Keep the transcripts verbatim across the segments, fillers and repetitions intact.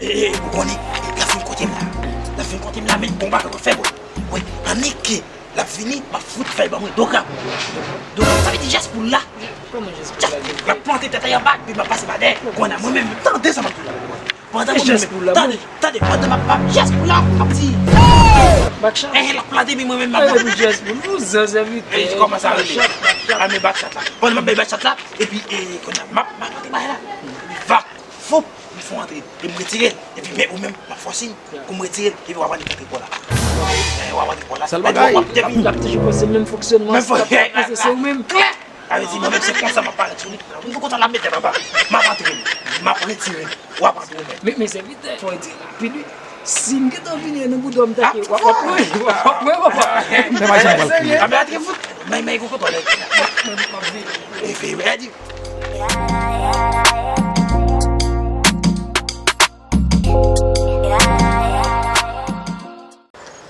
E, e, ou konnen, e, l ap vin kote m la. L ap vin kote m la, men bon bagay w ap fè, bro. Wi, annik l ap vini, m ap fout fèy ban mwen. Doka. Doka, sa vle di jès poul la. Kòman jès poul la? L ap plante tèt li anba, epi m ap pase pa dèyè. Kounye a, mwen menm, tande sa m ap di w la. Pandan mwen menm, tande, tande, pandan m ap, m ap jès poul la, m ap di. Bak chat. Eh, l ap plante, men mwen menm, m ap. Jès poul, nou zan sèvitè. E, kòman sa rele? Bak chat, bak chat. A, men bak chat la. Pandan m ap bay bak chat la, epi, e, kounye a, m ap, m ap antre bagay la. Epi, vap. Foup, m fè antre, e m retire l. Epi men ou menm, m ap fè w siy pou m retire l. Epi w ap annik antre kò la. Eh, w ap annik kò la. Sèl bagay. L ap, l ap toujou panse menm fonksyònman. Menm fo-, l ap panse se ou menm. Klè! Sa vle di mwen menm se konsa m ap parèt sou li. M fè konsa l ap mete m anba. M ap antre l. M ap retire l. W ap antre w menm. Men, men sèvitè, fò w di rapid wi. Si m gentan vini nan bouda w, m tanke w ap, w ap, w ap, w ap, w ap. Men mache m pral kriye. A, men antre fout. Men, men, gon kontwòl. Mwen, mwen, mwen, mwen. E, e, e, di.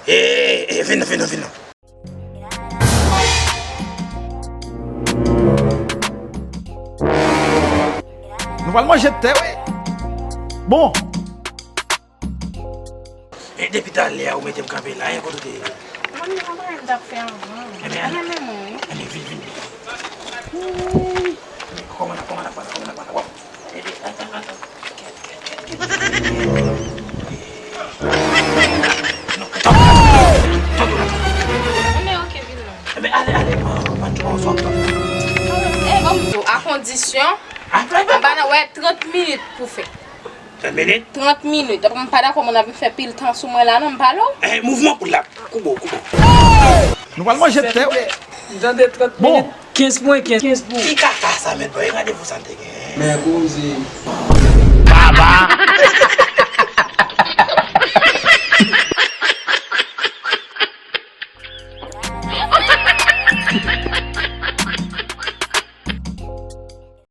E, e, vin, vin, vin. Nou pral manje tè, wi. Bon. E depi talè a ou mete m kanpe la, e kote w te ye? Mwen menm, mwen pa t ap fè anvan. Ebyen, ale. Mwen menm, wi. Ebyen, vin, vin, vin. Kòman n ap, kòman n ap, kòman n ap, kòman n ap, wap. Ebyen, atann, atann. Kèt, kèt, kèt, kèt. Non, tanpri, tanpri, tanpri, tanpri. Ebyen, ok, vin non. Ebyen, ale, ale, mwen, mwen, mwen, mwen, mwen. E, ban m di w, a kondisyon, m pa nan wè trant minit pou fè. Trant minit? Trant minit. Apre m pa dakò moun ap fè pil tan sou mwen la non, m pale w. Eh, mouvman poul la. Koube w, koube w. Nou pral manje tè, wi. M tande trant minit, kenz pwen kenz, kenz pou ou. Ki kaka sa, mèt bòy? Randevou sa n te gen. Men koze. Baba!